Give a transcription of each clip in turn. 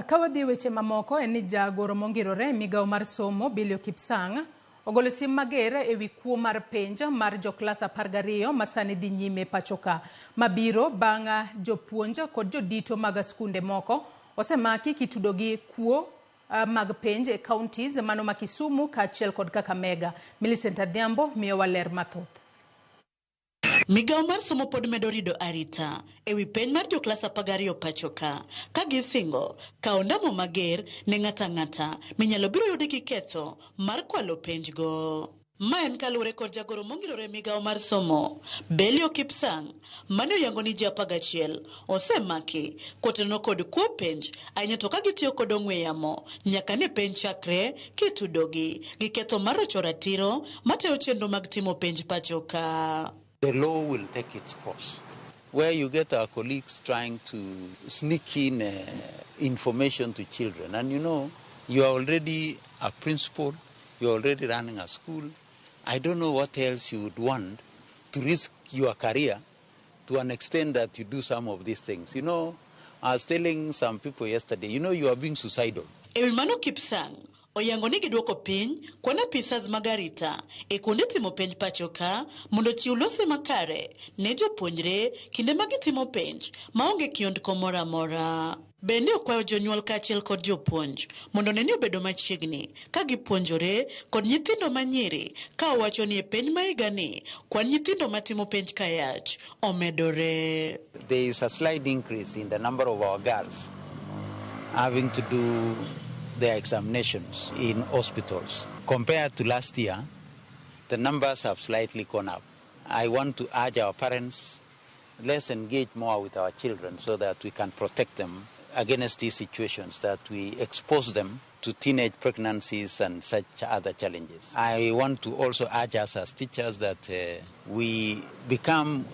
Ka wadhi e weche mamoko en ni jagoro mongirore e migawo mar somo Bilio Kipsang ogolo siem mager e wi kuo mar penj mar joklas 12 ma sani dhi nyime pachoka mabiro bang' jopuonj kod jodito mag skunde moko osemaki kitudo gi kuo mag penj e counties mano ma Kisumu kaachiel kod Kakamega. Millicent Adhiambo miyowa ler mathoth. Migawo mar somo pod medo rido arita e wi penj mar joklas 12 pacho ka, ka gisingo kawo ondamo mager ne ng'ato ang'ata minyalo biro yudi gi ketho mar kwalo penjgo. Ma en kaluwore kod jagoro mongirore e migawo mar somo Belio Kipsang mane oyango ni ji 11 osemaki kotenore kod kuo penj ahinya to ka gitiyo kod ong'we yamo nyaka ne penj chakre kitudogi gi ketho mar rocho ratiro matayo chenro mag timo penj pacho ka. The law will take its course. Where you get our colleagues trying to sneak in information to children. And you are already a principal, you are already running a school. I don't know what else you would want to risk your career to an extent that you do some of these things. I was telling some people yesterday, you are being suicidal. E wi mano Kipsang oyango ni gidwoko piny kwan apisas mag arita e kuonde timo penj pacho ka mondo ochiw lose makare ne jopuonjre kinde ma gitimo penj maonge kiondko moro amora. Bende okwayo jonyuol kaachiel kod jopuonj mondo one ni obedo machiegni ka gipuonjore kod nyithindo manyiri ka owacho ni e penj ma higani kwan nyithindo matimo penj kayach omedore. There is a slight increase in the number of our girls having to do their examinations in hospitals. Compared to last year, the numbers have slightly gone up. I want to urge our parents, let's engage more with our children so that we can protect them against these situations, that we expose them to teenage pregnancies and such other challenges. I want to also urge us as teachers that we become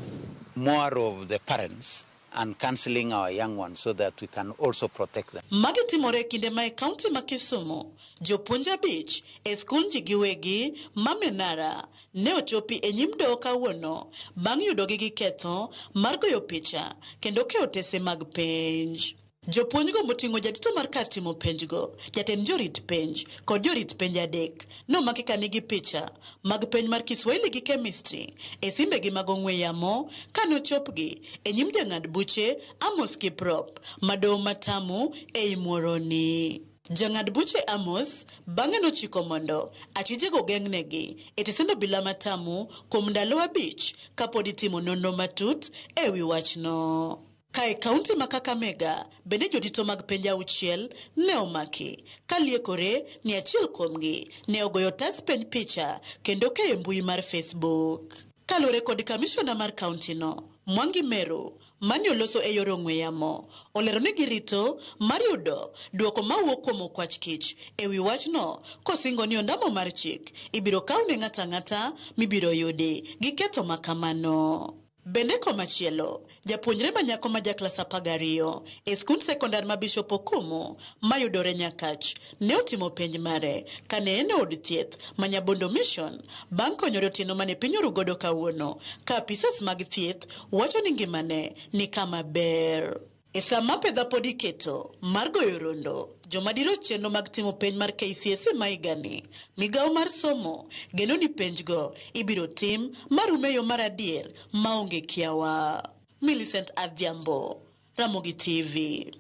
more of the parents and counseling our young ones so that we can also protect them. Magi timore e kinde ma e kaunti ma Kisumu, jopuonj 5 e skund ji giwegi ma Menara ne ochopi e nyim doho kawuono bang' yudogi gi ketho mar goyo picha kendo keyo otese mag penj. Jopuonjgo moting'o jatito mar kar timo penjgo, jatend jorit penj kod jorit penj 3 nomaki ka nigi picha mag penj mar Kiswahili gi Chemistry e simbegi mag ong'we yamo kanochopgi e nyim jang'ad buche Amos Kiprop ma doho ma Tamu ei Muhoroni. Jang'ad buche Amos bang'e nochiko mondo achijego geng'negi e tesend obila ma Tamu kuom ndalo 5 kapod itimo nonro matut e wi wachno. Ka e kaunti ma Kakamega bende jodito mag penj 6 ne omaki ka liekore ni achiel kuomgi ne ogoyo otas penj picha kendo keyo e mbui mar Facebook. Kaluwore kod kamishona mar kaunti no, Mwangi Meru, mane oloso e yor ong'we yamo, olero ni girito mar yudo duoko mawuok kuom okwach kich e wi wachno kosingo ni ondamo mar chik ibiro kaw ne ng'ato ang'ata mibiro yudi gi ketho ma kamano. Bende komachielo, japuonjre ma nyako ma jaklas 12 e skund sekondar ma Bishop Okumu mayudore Nyakach ne otimo penj mare kane en e od thieth ma Nyabondo Mission bang' konyore otieno mane piny oru godo kawuono ka apisas mag thieth wacho ni ngimane ni kama ber. E sama pedha pod iketo mar goyo rondo joma diro chenro mag timo penj mar KCSE ma higani, migawo mar somo geno ni penjgo ibiro tim marum e yo mar adier maonge kiawa. Millicent Adhiambo, Ramogi TV.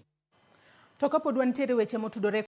To kapod wantiere weche motudore